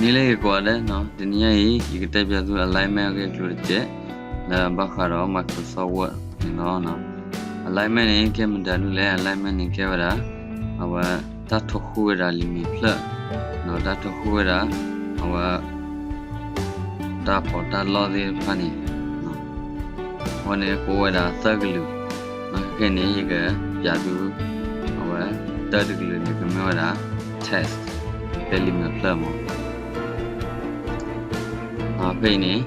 နံၤလၢယကိးဂၤဒဲးနီၤ, တနံၤညါအံၤ ယကတဲပၠးသု alignment အဂ့ၢ်အကျိၤတစဲး လၢဘၣ်ဃးဒီး Microsoft Word န့ၣ်လီၤ. Alignment န့ၣ် ကဲမတၤဒ်လဲၣ်, alignment န့ၣ် ကဲဝဲဒၣ် အဝဲ တၢ်ထိၣ်ဃူဝဲဒၣ်လံာ်မဲာ်ဖျၢၣ်, ဒီးတၢ်ထိၣ်ဃူဝဲဒၣ် အဝဲ တၢ်ပီးတၢ်လီသ့ၣ်တဖၣ်န့ၣ် အဝဲန့ၣ်ကအိၣ်ဝဲဒၣ်သၢကလုာ်, ခဲကနံၣ်အံၤ ယကပၠးသု အဝဲ တၢတကလုာ်န့ၣ် ကမ့ၢ်ဝဲဒၣ် text ဖဲလံာ်မဲာ်ဖျၢၣ်မး. ဖဲအံၤန့ၣ်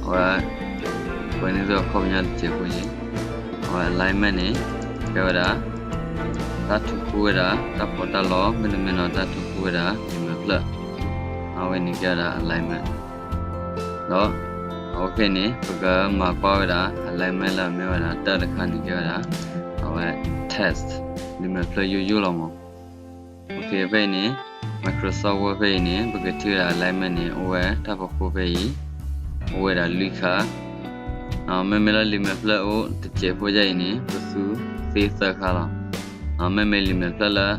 အဝဲ ပှဲၤန့ၢ်သုအခီပညီတစဲးဖိအံၤ, အဝဲ alignment န့ၣ် ကဲဝဲဒၣ် တၢ်ထိၣ်ဃူဝဲဒၣ် တၢ်ပီးတၢ်လီ မ့တမ့ၢ်နီၤ တၢ်ထိၣ်ဃူဝဲဒၣ်လံာ်မဲာ်ဖျၢၣ်, အဝဲန့ၣ်ကဲဝဲဒၣ် alignment ဒီး အဝဲခဲအံၤန့ၣ် ပကမၤကွၢ်ဝဲဒၣ် alignment လၢအမ့ၢ်ဝဲဒၣ် တၢတခါန့ၣ် ကဲဝဲဒၣ် အဝဲ text လံာ်မဲာ်ဖျၢၣ်ယိယိလီၤမး. ဖဲအံၤန့ၣ် Microsoft Word ဖဲအံၤန့ၣ် ပကထံၣ်ဝဲဒၣ် alignment န့ၣ် အိၣ်ဝဲတၢ်ဖီခိၣ်ဖဲအံၤ အိၣ်ဝဲဒၣ်လွံၢ်ခါ, မ့မ့ၢ်လၢလံာ်မဲာ်ဖျၢၣ်အိၣ်တစဲးဖိဒ်အံၤန့ၣ် ပကသူသ့သၢခါလီၤ. မ့မ့ၢ်လံာ်မဲာ်ဖျၢၣ်လၢ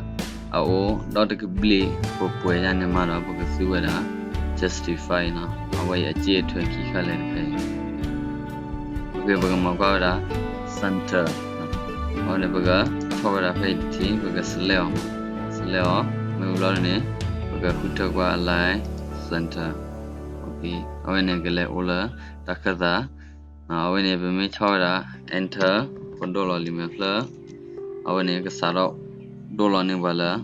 အအိၣ်ဒီတကဘျံးပှဲၤပှဲၤယါန့ၣ်မးဒီး ပကသူဝဲဒၣ် justify နီၤ, အဝဲအံၤအစ့အထွဲခံခါလဲၣ်တခါအံၤ, ပကမၤကွၢ်ဝဲဒၣ် center အဝဲန့ၣ် ပကဆီၣ်ဝဲဒၣ်ဖဲအံၤတထံၣ် ပက select အီၤ, select အီၤ မ့ၢ်ဝံၤဘျီန့ၣ် ပကဃုထၢကွၢ် align center, အဝဲန့ၣ်ကလဲၤအိၣ်လၢတၢ်ခၢၣ်သး, အဝဲန့ၣ် ပမ့ၢ်ဆီၣ်ဝဲဒၣ် enter ပဒိၣ်လီၤလံာ်မဲာ်ဖျၢၣ်, အဝဲန့ၣ် ကစးထီၣ်ဒိၣ်လီၤန့ၢ်ပှၤလၢ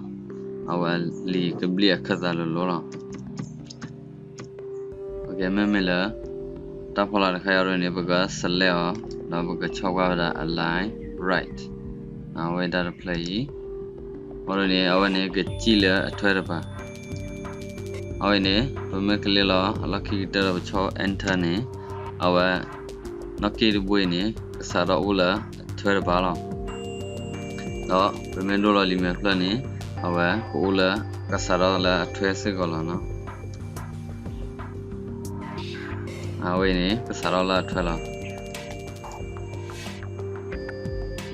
အဝဲလံာ်ကဘျံးအခၢၣ်သးလိၤလိၤလီၤ. မ့မ့ၢ်လၢ တၢ်ဖီလာ်တခါအံၤန့ၣ် ပက select အီၤ ဒီးပကဆီၣ်ကွၢ်ဝဲဒၣ် align right, အဝဲတၢ်တဖျၢၣ်အံၤ, အဝဲန့ၣ် အဝဲန့ၣ် ကစံၣ်လၢအထွဲတပၤ, အဝဲန့ၣ် ပမ့ၢ်ကလ့လီၤအလီၢ်ခံကတၢၢ်ဒီးပဆီၣ် enter န့ၣ် အဝဲ နီၣ်က့တဘိအံၤန့ၣ် ကစးထီၣ်အိၣ်လၢအထွဲတပၤလီၤ. ဒီးပမ့ၢ်ဒိၣ်လီၤလံာ်မဲာ်ဖျၢၣ်န့ၣ် အဝဲကအိၣ်လၢ ကစးထီၣ်လၢအထွဲစ့ၢ်ကီးလီၤနီၤ. အဝဲန့ၣ် ကစးထီၣ်လၢအထွဲလီၤ.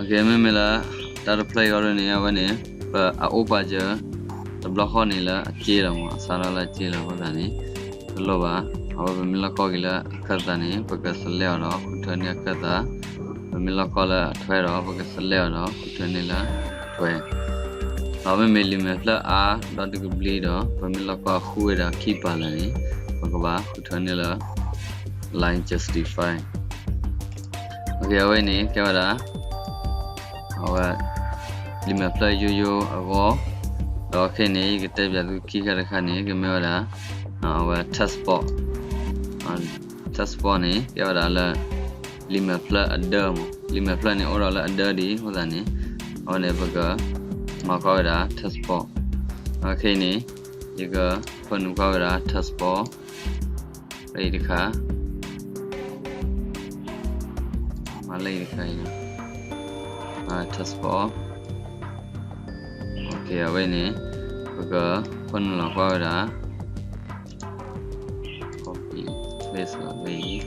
မ့မ့ၢ်လၢ တၢ်တဖျၢၣ်အံၤအီၤဒ်န့ၣ် အဝဲန့ၣ် ပအအိၣ်ပာ်စၢၤ တဘျီဃီန့ၣ်လၢအစ့လီၤမး, အစးထီၣ်လၢအစ့လီၤအဃိသတးန့ၣ် တလိၣ်ဘၣ်. အဝဲပမ့ၢ်လီၢ်ကီၢ်က့ၤလၢအခၢၣ်သးန့ၣ် ပက select အီၤဒီး ဃုထၢန့ၢ်အခၢၣ်သး, ပမ့ၢ်လီၢ်ကီၢ်လၢအထွဲဒီး ပက select အီၤဒီး ဃုထၢန့ၢ်လၢအထွဲ ဒီးမ့မ့ၢ်လံာ်မဲာ်ဖျၢၣ်အါဒီးတကဘျံးဒီး ပမ့ၢ်လီၢ်ကီၢ်ဃုဝဲဒၣ်ခံပၤလၢာ်န့ၣ် ပကဘၣ်ဃုထၢန့ၢ်လၢ align justify. အဝဲန့ၣ် ကဲဝဲဒၣ် အဝဲ လံာ်မဲာ်ဖျၢၣ်ယိယိအဂီၢ်, ဒီးခဲအံၤန့ၣ် ယကတဲပၠးသုခံခါတခါန့ၣ် ကမ့ၢ်ဝဲဒၣ် အဝဲ text box, text box န့ၣ် ကဲဝဲဒၣ်လၢ လံာ်မဲာ်ဖျၢၣ်အဒၢမး, လံာ်မဲာ်ဖျၢၣ်န့ၣ် အိၣ်ဒီးလၢအဒၢဒ်အဃိသတးန့ၣ် အဝဲန့ၣ် ပက မၤကွၢ်ဝဲဒၣ် text box, ခဲအံၤန့ၣ် ယကဖၢနုာ်ကွၢ်ဝဲဒၣ် text box ဖဲအံၤတခါ, မၤလၢအံၤတခါအံၤ text box, အဝဲန့ၣ် ပကဖၢနုာ်လီၤကွၢ်ဝဲဒၣ် copy paste လီၤ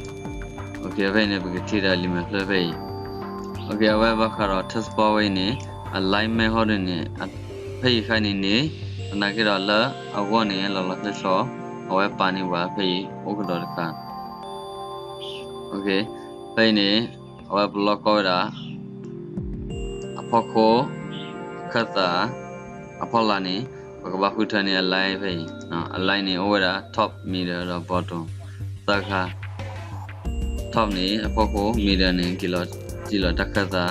ဖဲအံၤ, ဖဲအံၤန့ၣ် ပကထံၣ်ဒၣ်လံာ်မဲာ်ဖျၢၣ်ဖဲအံၤ, အဝဲဘၣ်ဃးဒီး text box ဝဲအံၤန့ၣ် alignment ဟီဒ်န့ၣ် ဖဲအံၤတခါန့ၣ်န့ၣ် သနာ်က့ဒီးလၢအဂီၢ်န့ၣ် လီၤလီၤဆီဆီ အဝဲပာ်န့ၢ်ပှၤဖဲအံၤအိၣ်ကဒီးတခါ, ဖဲအံၤန့ၣ် အဝဲပလီၢ်ကီၢ်ဝဲဒၣ် အဖီခိၣ် အခၢၣ်သး အဖီလာ်န့ၣ် ပကဘၣ်ဃုထၢန့ၢ် align ဖဲအံၤ, align န့ၣ် အိၣ်ဝဲဒၣ် top, middle ဒီး bottom သၢခါ, top န့ၣ် အဖီခိၣ်, middle န့ၣ် က့ၤလီၤစံၣ်လီၤတၢ်ခၢၣ်သး,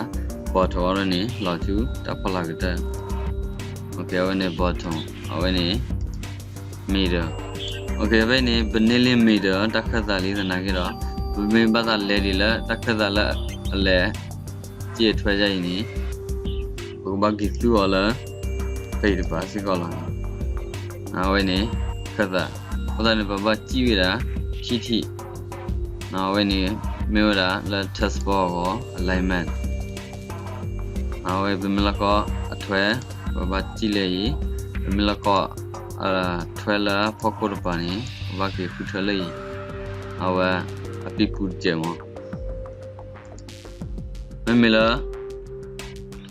bottom အီၤဒ်န့ၣ် လီၤဆူတၢ်ဖီလာ်ကတၢၢ်, အဝဲန့ၣ် bottom, အဝဲန့ၣ် middle, ဖဲအံၤန့ၣ် ပန့ၢ်လံ middle တၢ်ခၢၣ်သးလံသနာ်က့ဒီး ပမ့ၢ်ဘၣ်သးလဲၤဒံးလၢတၢ်ခၢၣ်သးလၢအလဲၤ စ့အထွဲဒ်အံၤန့ၣ် ပကဘၣ်က့ၤသူအီၤလၢ ဖဲအံၤတပၤစ့ၢ်ကီးလီၤ. အဝဲန့ၣ် ခၢၣ်သး, အဃိသတးန့ၣ် ပဘၣ်စံၣ်ဝဲဒၣ် ခံထံၣ်, အဝဲန့ၣ် မ့ၢ်ဝဲဒၣ်လၢ text box အဂီၢ် alignment, အဝဲပမ့ၢ်လီၢ်ကီၢ်အထွဲ ပဘၣ်စံၣ်လၢအံၤ, ပမ့ၢ်လီၢ်ကီၢ် ထွဲလၢဖီခိၣ်တပၤန့ၣ် ပဘၣ်က့ၤဃုထၢလၢအံၤ, အဝဲအဖံပူၤတစဲးမး. မ့မ့ၢ်လၢ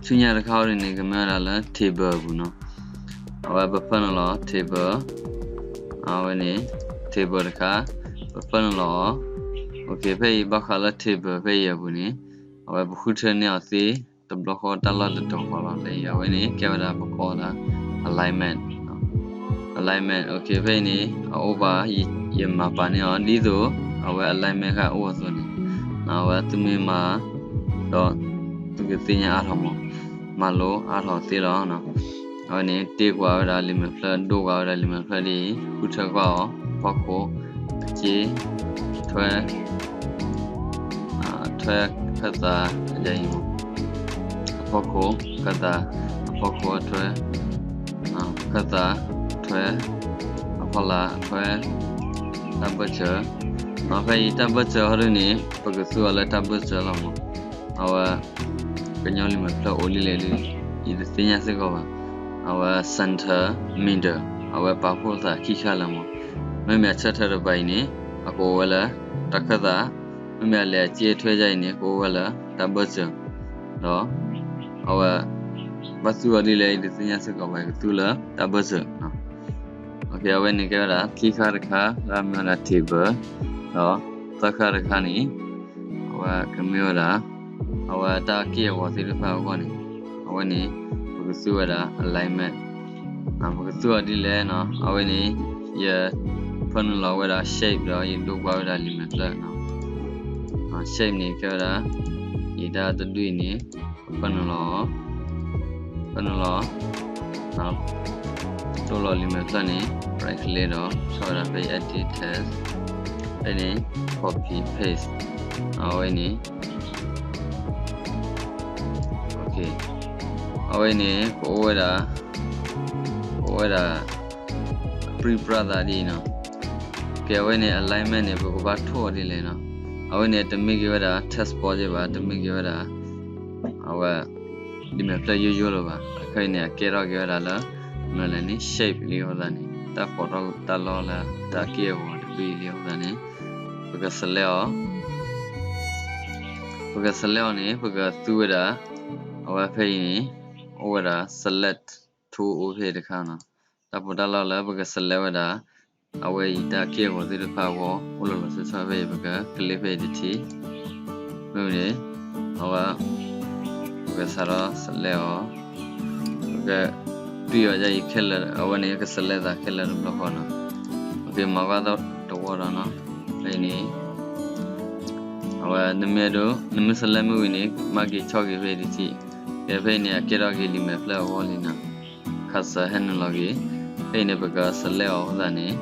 ဆူညါတခါအံၤဒ်န့ၣ် ကမ့ၢ်ဝဲဒၣ်လၢ table အပူၤနီၤ, အဝဲပဖၢနုာ်လီၤ table, အဝဲန့ၣ် table တခါ ပဖၢနုာ်လီၤအီၤ. ဖဲအံၤဘၣ်ဃးလၢ table ဖဲအံၤအပူၤန့ၣ် အဝဲပဃုထၢန့ၢ်အီၤသ့ တဘျီဃီတၢ်လီၢ်တတီၤဃီလီၤ. လၢအဝဲန့ၣ် ကဲဝဲဒၣ်ပကိးဒၣ် alignment, alignment. ဖဲအံၤန့ၣ် အအိၣ်ဘၣ် ယမၤပာ်န့ၢ်အီၤ ဒ်သိးအဝဲ alignment ဃာ်အိၣ်အသိးန့ၣ် အဝဲသုမ့ၢ်မၤ ဒီး သုကသ့ၣ်ညါအါထီၣ်မး, မၤလိအါထီၣ်သ့လီၤ. အဝဲန့ၣ် တ့ကွၢ်ဝဲဒၣ်လံာ်မဲာ်ဖျၢၣ် ဒိကွၢ်ဝဲဒၣ်လံာ်မဲာ်ဖျၢၣ်ဒ်အံၤ ဃုထၢကွၢ်အီၤ အဖီခိၣ် အစ့ ထွဲ ထွဲခၢၣ်သး ယအံၤမး, အဖီခိၣ် ခၢၣ်သး အဖီခိၣ် အထွဲ ခၢၣ်သး ထွဲ အဖီလာ် အထွဲ တၢ်ဘၢၣ်စၢၤ. ဖဲအံၤတၢ်ဘၢၣ်စၢၤဟီဒ်န့ၣ် ပကသူအီၤလၢတၢ်ဘၢၣ်စၢၤလီၤမး. အဝဲ ကညီလံာ်မဲာ်ဖျၢၣ်အိၣ်ဒ်လဲၣ်ဒ် ယတသ့ၣ်ညါစ့ၢ်ကီးဘၣ်. အဝဲ center, middle အဝဲပာ်ဖှိၣ်သးခံခါလၢာ်မး. မ့မ့ၢ်အဆၢထၢၣ်တဘၣ်အံၤန့ၣ် အကအိၣ်ဝဲလၢ တၢ်ခၢၣ်သး, မ့မ့ၢ်အလဲၤအစ့ထွဲယါအံၤန့ၣ် ကအိၣ်ဝဲလၢ တၢ်ဘၢၣ်စၢၤ, ဒီး အဝဲ ဘၣ်သူအီၤဒ်လဲၣ် ယတသ့ၣ်ညါစ့ၢ်ကီးဘၣ် ယကသူလၢတၢ်ဘၢၣ်စၢၤ. အဝဲန့ၣ်ကဲဝဲဒၣ် ခံခါတခါ လၢအမ့ၢ်ဝဲဒၣ် table, ဒီး သၢခါတခါန့ၣ် အဝဲကမ့ၢ်ဝဲဒၣ် အဝဲတၢ်က့ၢ်အဂီၤသ့ၣ်တဖၣ်အဂီၢ်န့ၣ် အဝဲန့ၣ် ပကသူဝဲဒၣ် alignment, ပကသူအီၤဒ်လဲၣ်နီၤ. အဝဲန့ၣ် ယဖၢနုာ်လီၤဝဲဒၣ် shape ဒီး ယဒိကွၢ်ဝဲဒၣ်လံာ်မဲာ်ဖျၢၣ်နီၤ. shape န့ၣ်ကဲဝဲဒၣ် ယတၢ်တဒူၣ်အံၤန့ၣ် ပဖၢနုာ်လီၤအီၤ, ဖၢနုာ်လီၤ တိၢ်လီၤလံာ်မဲာ်ဖျၢၣ်န့ၣ် right click ဒီး ဆီၣ်ဝဲဒၣ်ဖဲ edit text, ဖဲန့ၣ် copy paste, အဝဲန့ၣ် အဝဲန့ၣ် ကအိၣ်ဝဲဒၣ် ကအိၣ်ဝဲဒၣ် ပြံပြသးဒ်အံၤနီၤ. ကဲ အဝဲန့ၣ် alignment န့ၣ် ပကဘၣ်ထိၣ်အီၤဒ်လဲၣ်နီၤ. အဝဲန့ၣ် တမ့ၢ်က့ၤဝဲဒၣ် text box ဘၣ်, တမ့ၢ်က့ၤဝဲဒၣ် အဝဲ လံာ်မဲာ်ဖျၢၣ်ယိယိလၢၤဘၣ်. အခဲအံၤန့ၣ် အကဲထီၣ်က့ၤဝဲဒၣ်လၢ မနုၤလဲၣ်န့ၣ် shape လံအဃိသတးန့ၣ် တၢ်ဖီၣ်ထီၣ်တၢ်လီၢ်လၢတၢ်က့ၢ်အဂီၤတဒူၣ်အံၤလံအဃိသတးန့ၣ် ပက select အီၤ, ပက select အီၤန့ၣ် ပကသူဝဲဒၣ် အဝဲဖဲအံၤန့ၣ် အိၣ်ဝဲဒၣ် select tool အိၣ်ဖဲအံၤတခါနီၤ. တၢ်ဖီၣ်တၢ်လီၢ်လၢပက select ဝဲဒၣ် အဝဲအံၤတၢ်က့ၢ်အဂီၤသ့ၣ်တဖၣ်အဂီၢ် အိၣ်လီၤလီၤဆီဆီဖဲအံၤ ပက click ဖဲအံၤတထံၣ်, မ့ၢ်န့ၣ် အဝဲ ပကစးထီၣ် select အီၤ, ပက တွံၢ်အီၤယအံၤခဲလၢာ် အဝဲန့ၣ် က select သးခဲလၢာ်တဘျီဃီနီၤ. ပကမၤကွၢ်သီတဝီဒီးနီၤ. ဖဲအံၤန့ၣ် အဝဲ နမ့ၢ်ဒိ နမ့ၢ် select မ့ၢ်ဝံၤန့ၣ် မၤက့ၤဆီၣ်က့ၤဖဲအံၤတထံၣ်, ကဲ ဖဲအံၤန့ၣ် အကဲထီၣ်က့ၤလံာ်မဲာ်ဖျၢၣ်အဂီၢ်လံနီၤ. cursor ဟဲနုာ်လီၤက့ၤ, ဖဲအံၤန့ၣ် ပက select အီၤအဃိသတးန့ၣ်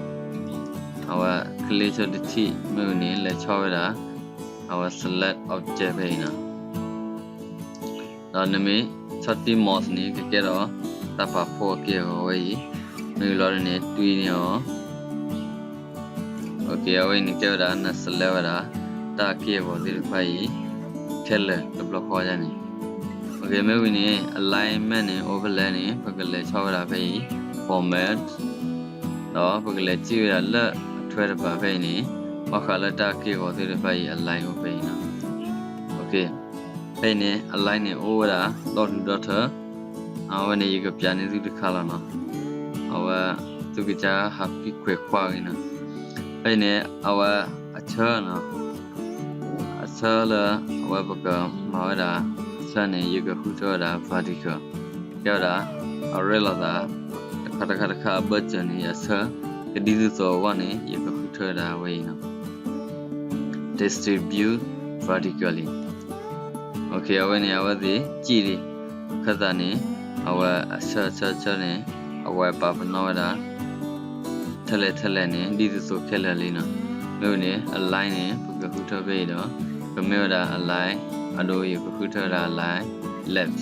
အဝဲ click ဆိတထံၣ် မ့ၢ်ဝံၤန့ၣ် လဲၤဆီၣ်ဝဲဒၣ် အဝဲ select object ဖဲအံၤနီၤ. ဒီးနမ့ၢ်ဆီၣ်တံၢ် mouse န့ၣ် ကကဲထီၣ် တၢ်ပာ်ဖှိၣ်အက့ၢ်အဂီၤဝဲအံၤ, မ့ၢ်လီၤဒ်န့ၣ် တွံၢ်န့ၢ်အီၤ အဝဲအံၤန့ၣ်ကဲဝဲဒၣ် န select ဝဲဒၣ် တၢ်က့ၢ်အဂီၤသ့ၣ်တဖၣ်အံၤ ခဲလၢာ်တဘျီဃီယါန့ၣ်. မ့ၢ်ဝံၤန့ၣ် alignment န့ၣ် အိၣ်ဖဲလဲၣ်န့ၣ် ပကလဲၤဆီၣ်ဝဲဒၣ်ဖဲအံၤ format ဒီးပကလဲၤစံၣ်ဝဲဒၣ်လၢအထွဲတပၤဖဲအံၤန့ၣ် ဘၣ်ဃးလၢတၢ်က့ၢ်အဂီၤသ့ၣ်တဖၣ်အံၤ align အိၣ်ဖဲအံၤနီၤ. ဖဲအံၤန့ၣ် align န့ၣ် အိၣ်ဝဲဒၣ် ဒီဒူၣ်ဒီထၢ အဝဲန့ၣ် ယကပျးန့ၢ်သုတခါလီၤနီၤ. အဝဲ သုကစၢ်ဟးကွံခွဲးခွါဂ့ၤနီၤ. ဖဲအံၤန့ၣ် အဝဲအဆၢနီၤ, အဆၢလၢ အဝဲပကမၤဝဲဒၣ် အဆၢန့ၣ် ယကဃုထၢဝဲဒၣ် vertical ကဲဝဲဒၣ် အရဲၣ်လီၤသး တခါတခါတခါအဘၢၣ်စၢၤန့ၣ် အဆၢ ကဒ်သိးသိးအဂီၢ်န့ၣ် ယကဃုထၢဝဲဒၣ်အဝဲအံၤနီၤ. distribute vertically. အဝဲန့ၣ် အဝဲသ့ၣ်စံၣ်လံ, ခၢၣ်သးန့ၣ် အဝဲအဆၢအဆၢအဆၢန့ၣ် အဝဲပာ်ပနီၣ်ဝဲဒၣ် ထဲလဲၣ်ထဲလဲၣ်န့ၣ် ဒ်သိးသိးခဲလၢာ်လံနီၤ. မ့ၢ်ဝံၤန့ၣ် align န့ၣ် ပကဃုထၢဖဲအံၤဒီး ကမ့ၢ်ဝဲဒၣ် align အဒိ ယကဃုထၢဝဲဒၣ် align left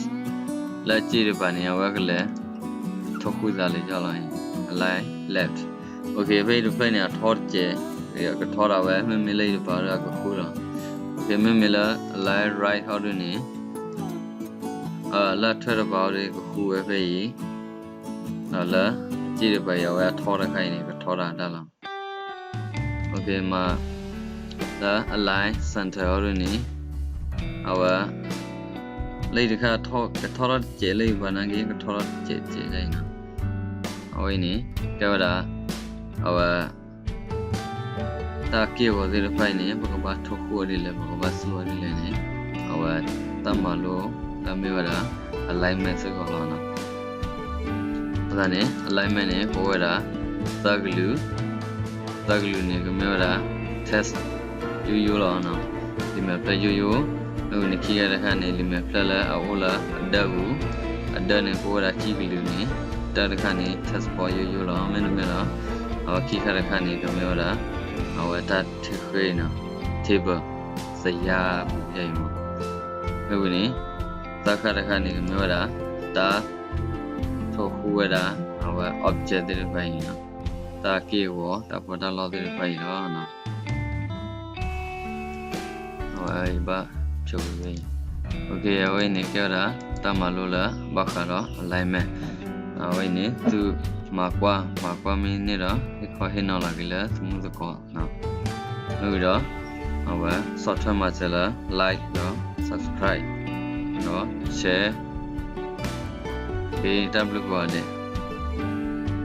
လၢအစ့ၣ်တပၤန့ၣ် အဝဲကလဲၤ ထိၣ်ဃုာ်သးလၢယီၤလီၤ, align left. ဖဲအံၤတဖျၢၣ်န့ၣ် အထီတစဲး, ကထီဒၣ်ဝဲ မ့မ့ၢ်လၢအံၤတပၤဒီး အကဃုလီၤ. မ့မ့ၢ်လၢ align right ဟီဒ်န့ၣ် လၢအထွဲတပၤဟီဒ် ကဃုဝဲဖဲအံၤ, ဒီးလၢအစ့ၣ်တပၤအံၤ အဝဲအထီတခါအံၤန့ၣ် ကထီတၢ်တၢ်လီၤ. မ့ၢ်လၢ align center ဟီဒ်န့ၣ် အဝဲ လၢအံၤတခါ ကထီထီၣ်တစဲးလၢအံၤပှၤနာ်က့ ကထီထီၣ်တစဲးတစဲးဒ်အံၤနီၤ. အဝဲအံၤန့ၣ် ကဲဝဲဒၣ် အဝဲ တၢ်က့ၢ်အဂီၤသ့ၣ်တဖၣ်အံၤန့ၣ် ပကဘၣ်ထိၣ်ဃူအီၤဒ်လဲၣ် ပကဘၣ်သူအီၤဒ်လဲၣ်န့ၣ် အဝဲ တၢ်မၤလိ တၢ်မ့ၢ်ဝဲဒၣ် alignment စ့ၢ်ကီးလီၤ. အဃိသတးန့ၣ် alignment န့ၣ် ပဝဲဒၣ် သၢကလုာ် သၢကလုာ်န့ၣ် ကမ့ၢ်ဝဲဒၣ် text ယိယိလီၤ. လံာ်မဲာ်ဖျၢၣ်ယိယိ, မ့ၢ်ဝံၤန့ၣ်ခံခါတခါန့ၣ် လံာ်မဲာ်ဖျၢၣ်လၢအအိၣ်လၢအဒၢပူၤ, အဒၢန့ၣ် ပဝဲဒၣ်ခံကလုာ်န့ၣ် တၢ်တခါန့ၣ် text box ယိယိလီၤ. မ့တမ့ၢ်ဒီး အဝဲခံခါတခါန့ၣ် ကမ့ၢ်ဝဲဒၣ် အဝဲတၢ်ထုးဃ့ table စယါပူၤယါအံၤမး. မ့ၢ်ဝံၤန့ၣ် သၢခါတခါန့ၣ် ကမ့ၢ်ဝဲဒၣ် တၢ်ထိၣ်ဃူဝဲဒၣ် အဝဲ object သ့ၣ်တဖၣ်အံၤလီၤ. တၢ်က့ၢ်အဂီၤ တၢ်ပီးတၢ်လီသ့ၣ်တဖၣ်အံၤလီၤ. အဝဲအံၤဘၣ်ဆိဝဲအံၤ, အဝဲအံၤန့ၣ်ကဲဝဲဒၣ် တၢ်မၤလိလၢဘၣ်ဃးဒီး alignment. အဝဲအံၤန့ၣ် သုမၤကွၢ် မၤကွၢ်မ့ၢ်န့ၢ်ဒီး ဟ့ၣ်ခီဟ့ၣ်နီၤလီၤက့ၤလၢသုမုၣ်သကိး. မ့ၢ်ဝံၤဒီး အဝဲဆီၣ်ထွဲမၤစၢၤလၢ like ဒီး subscribe ဒီး share က့ၤ တၢ်ဘျုးကိးဂၤဒဲး.